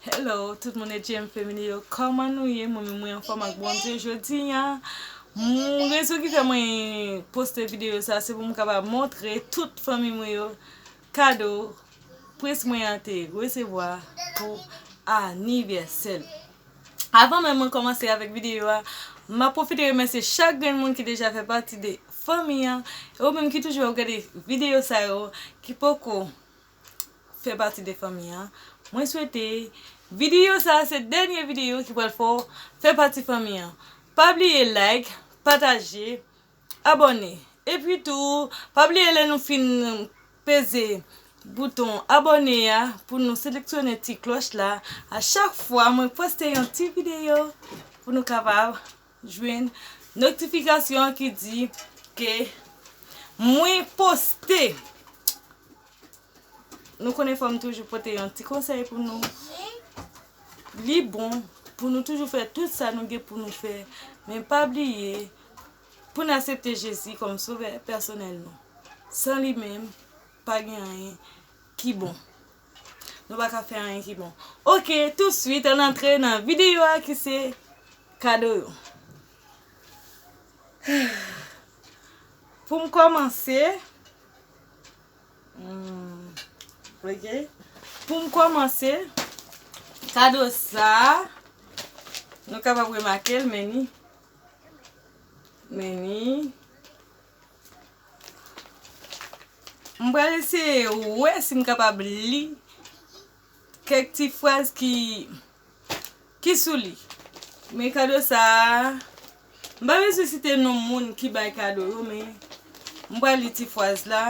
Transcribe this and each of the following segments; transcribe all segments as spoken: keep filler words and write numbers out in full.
Hello, tout moun, H M Family yo, kòman nou ye? Mwen menm, mwen anfòm ak Bondye. Jodi a, m, rezon ki fè mwen poste videyo sa, se pou m kapab montre tout fanmi mwen yo kado prens mwen an te resevwa pou anivèsè l. Avan menm mwen kòmanse avèk videyo a, m ap pwofite remèsye chak grenn moun ki deja fè pati de fanmi an, e ou menm ki toujou ap gade videyo sa yo, ki poko fè pati de fanmi an. Mwen swete videyo sa a se dènye videyo ki pral fè w fè pati fanmi an. Pa bliye like, pataje, abòne. Epi tou, pa bliye lè nou fin peze bouton abòne a pou nou seleksyone ti klòch la. A chak fwa mwen poste yon ti videyo pou nou kapab jwenn notifikasyon ki di ke mwen poste. Nou konnen fò m toujou pote yon ti konsèy pou nou. Li bon pou nou toujou fè tout sa nou gen pou nou fè, men pa bliye pou n aksepte Jezi kòm Sovè pèsonèl nou. San li menm, pa gen anyen ki bon. Nou pa ka fè anyen ki bon. Oke, touswit, ann antre nan videyo a ki se kado yo. Pou m kòmanse, hmm, oke. Pou m kòmanse, kado sa a, nou kapab remake l, men ni, men ni. M pral eseye wè si m kapab li kèk ti fraz ki, ki sou li. Men kado sa a, m pa bezwen site non moun ki bay kado yo, men m pral li ti fraz la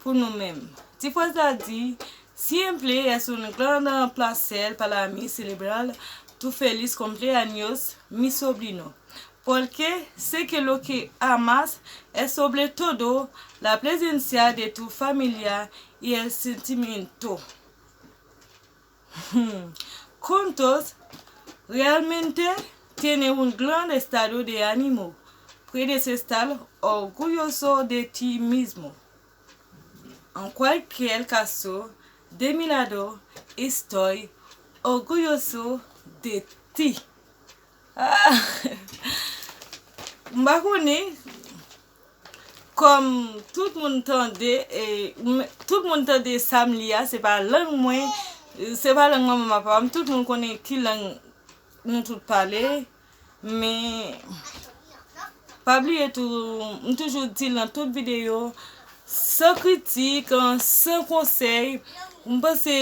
pou nou menm. Ti fraz la di, siempre es un gran placer para mí celebrar tu feliz cumpleaños, mi sobrino. Porque sé que lo que amas es sobre todo la presencia de tu familia y el sentimiento juntos. Realmente tiene un gran estado de ánimo. Puedes estar orgulloso de ti mismo. En cualquier caso, de mi lado, estoy orgulloso de ti. Ah! M pa konnen, kòm tout moun tande, e, m, tout moun tande sa m li a, se pa lang mwen, se pa lang manman papa m, tout moun konnen ki lang nou tout pale, men pa bliye tou, m toujou di l nan tout videyo, san kritik, san konsèy, m panse,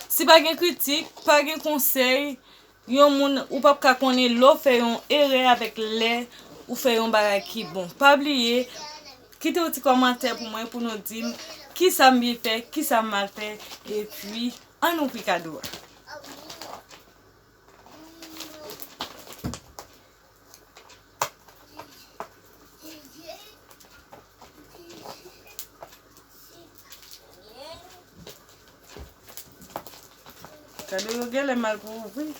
si pa gen kritik, pa gen konsèy, yon moun, ou p ap ka konnen lè w fè yon erè avèk lè ou fè yon bagay ki bon. Pa bliye, kite yon ti kòmantè pou mwen, pou nou di m kisa m byen fè, kisa m mal fè, epi ann ouvri kado a. Kado yo genlè mal pou ouvri.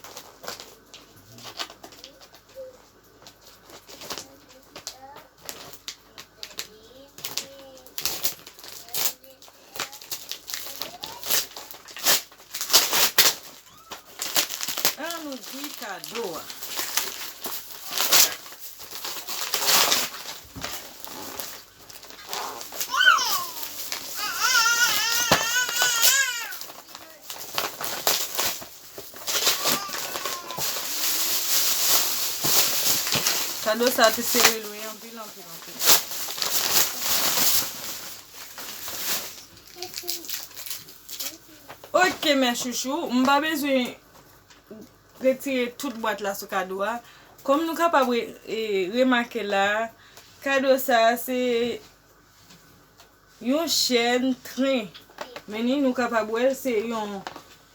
Ann ouvri kado a. Kado sa te sere lwen anpil, anpil, anpil. Ok, mes chouchous, m pa bezwen retire tout bwat la sou kado a. Kòm nou kapab re-, e, remake la, kado sa a se yon chèn tren. Men ni nou kapab wè l se yon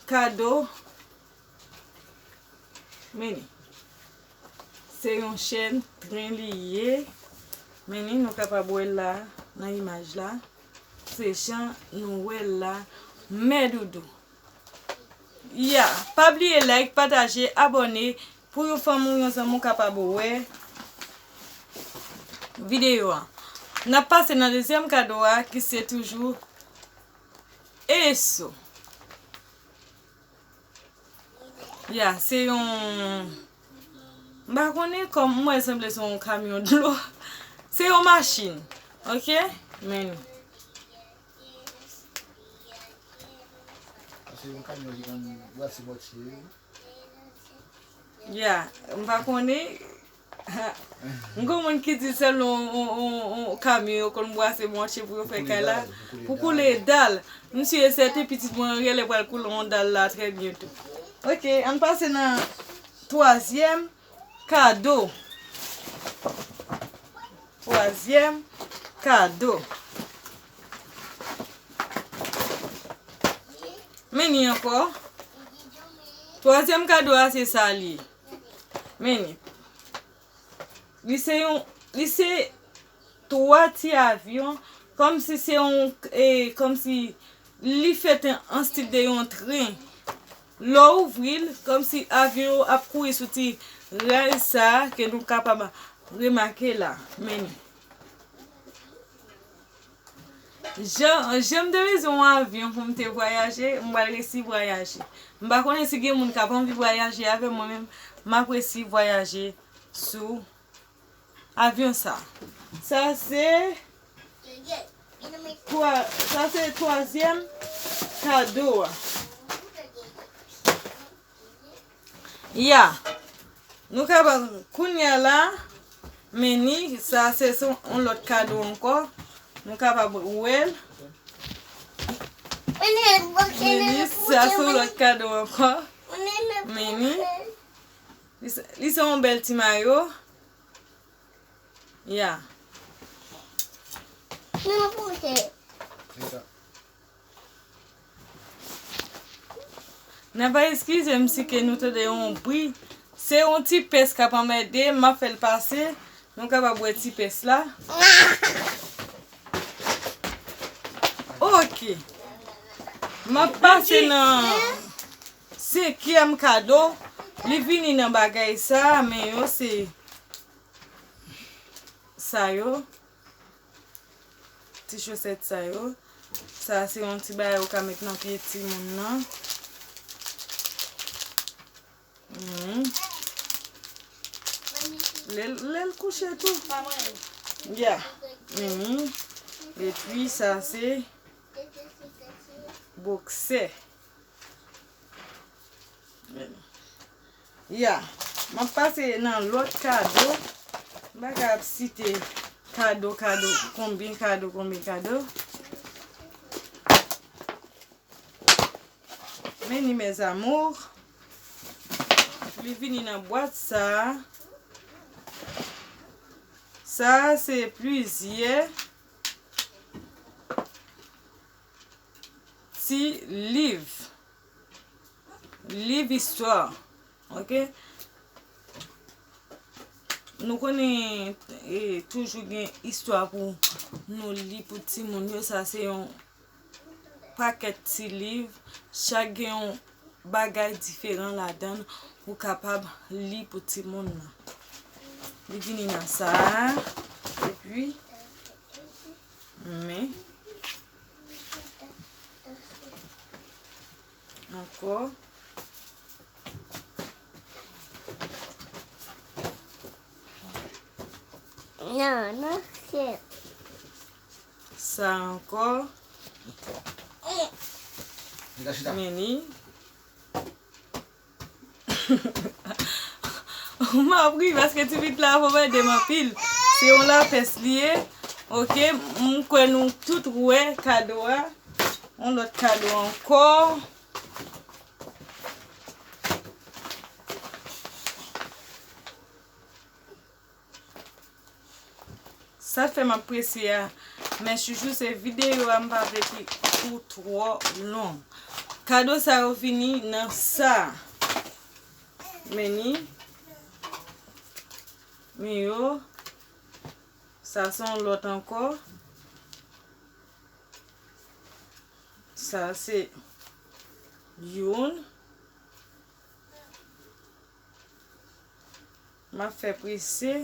kado. Men ni. Se yon chèn tren li ye. Men ni nou kapab wè l la nan imaj la. Se jan nou wè l la. Mè doudou. Ya, pa bliye like, pataje, abòne pou yon fanmi w, yon zanmi w kapab wè videyo a. N ap pase nan dezyèm kado a ki se toujou eso. Ya, se yon, m pa konnen, kòm m wè sanble se yon kamyon dlo. Se yon machin. Ok? Men li. Se yon kamyon ki konn brase mòtye. Ya, m pa konnen. M gen moun ki di sèl yon, yon, yon, yon kamyon yo konn brase mòtye pou yo fè kay la, pou koule dal. M si e sèten pitit mwen an genlè pral koule yon dal la trè byento. Ok, ann pase nan twazyèm kado. Twazyèm kado. Men li ankò. Twazyèm kado a se sa li ye. Men li. Li se yon, li se twa ti avyon, kòmsi se yon, e, kòmsi li fèt an, an stil de yon tren. Lè w ouvri l, kòmsi avyon yo ap kouri sou ti ray sa a ke nou kapab remake la. Men li. Jan, jan m te bezwen yon avyon pou m te vwayaje, m pral resi vwayaje. M pa konnen si gen moun k ap anvi vwayaje avè mwen, men m ap resi vwayaje sou avyon sa. Sa se twa, sa se twazyèm kado a. Ya. Nou kapab, kounye a la, men ni, sa se, se yon lòt kado ankò. Nou kapab wè l. Men ni, sa se yon lòt kado ankò. Men ni. Li se, li se yon bèl ti mayo. Ya. N ap eskize m si ke nou tande yon bri. Se yon ti pès k ap anmède m, m ap fè l pase. Nou kapab wè ti pès la. Ok. M ap pase nan senkyèm kado. Li vini nan bagay sa, men yo se sa yo. Ti chosèt sa yo. Sa se yon ti bagay ou ka met nan pye timoun nan. Mhm. Lè l, lè l kouche tou. Ya. Mhm. Epi sa se boksè. Ya, m ap pase nan lòt kado. M pa ka ap site kado, kado, konbyen kado, konbyen kado. Men ni, mes amours. Li vini nan bwat sa a. Sa a se plizyè ti liv. Liv istwa. Ok? Nou konnen, e, toujou gen istwa pou nou li pou timoun yo. Sa se yon pakèt ti liv. Chak gen yon bagay diferan ladan l ou kapab li pou timoun nan. Li vini nan sa a. Epi, men. Ankò. Non, non, se. Sa ankò. Men ni. M ap ri paske ti pitit la ap emmède m anpil. Se yon lapès li ye. Ok, m kwè nou tout wè kado a. Yon lòt kado ankò. Sa fè m ap prese a. Men chouchou, se videyo a, m pa vle ki pou twò long. Kado sa yo vini nan sa. Men ni. Men yo. Sa se yon lòt ankò. Sa se youn. M ap fè prese,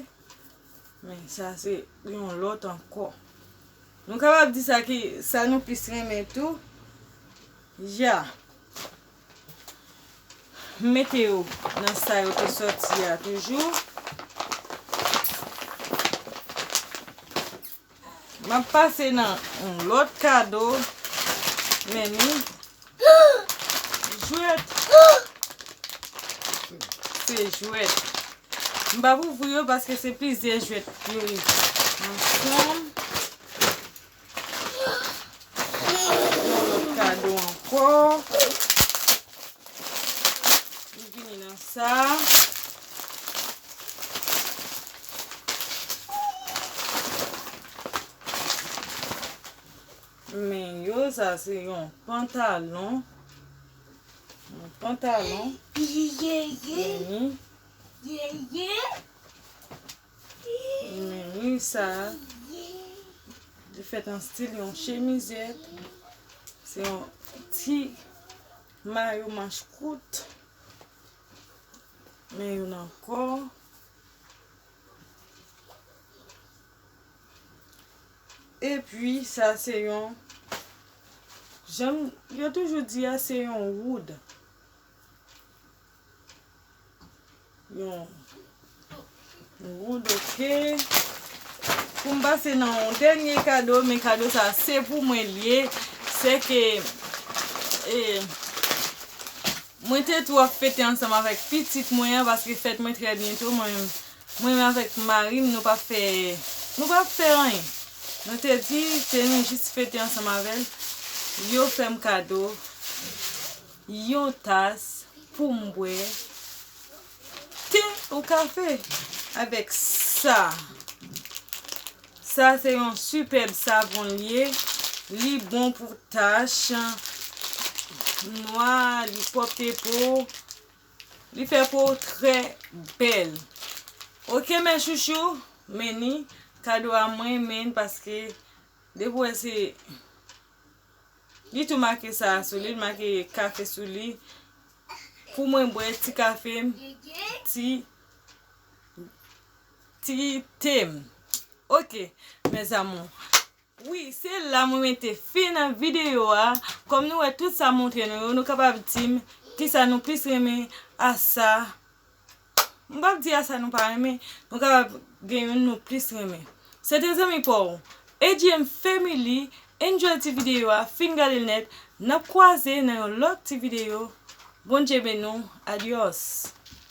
men sa se yon lòt ankò. Nou kapab di sa ki, sa nou plis renmen tou. Ya. M mete yo nan sa yo te sòti a toujou. M ap pase nan yon lòt kado. Men ni jwèt. Se jwèt. M p ap ouvri yo paske se plizyè jwèt yo ye ansanm. Yon lòt kado ankò. M vini nan sa. Men yo, sa se yon pantalon. Yon pantalon. Vini. Men wi, sa, li fèt an stil yon chemizèt. Se yon ti mayo manch kout. Men youn ankò. Epi, sa se yon, jan yo toujou di a, se yon wood. Yon wood, oke. Pou m pase nan yon dènye kado, men kado sa se pou mwen l ye. Se ke, e, mwen te tou ap fete ansanm avèk pitit mwen an, paske fèt mwen trè byento, mwen menm, mwen menm avèk mari m, nou p ap fè, nou p ap fè anyen. Nou te di, se nou jis fete ansanm avè l. Yo fè m kado yon tas pou m bwè te ou kafe avèk sa. Sa se yon sipèb savon l ye. Li bon pou tach nwa, li pwòpte po, li fè po trè bèl. Oke, men chouchou, men ni kado a mwen, men paske depi w wè se Li tou make sa a sou li, li make kafe sou li. Pou mwen bwè ti kafe m, ti, ti te m. Oke, mes amours. Wi, se la mwen mete fen nan videyo a. Kòm nou wè tout sa montre nou yo, nou kapab di m kisa nou plis renmen a sa. M p ap di a sa nou pa renmen, nou kapab gen youn nou plis renmen. Se te zanmi pa w, A J M Family, enjoy ti videyo a, fin gade l nèt, n ap kwaze nan yon lòt ti videyo. Bondye beni w, adyòs.